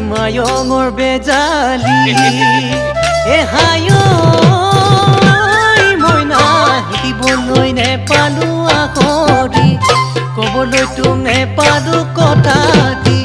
মায়ঙৰ বেজালি। এ হায় মইনা, দিবলৈ নেপালো আখৰি, কবলৈ তোক নেপালো কথাটি।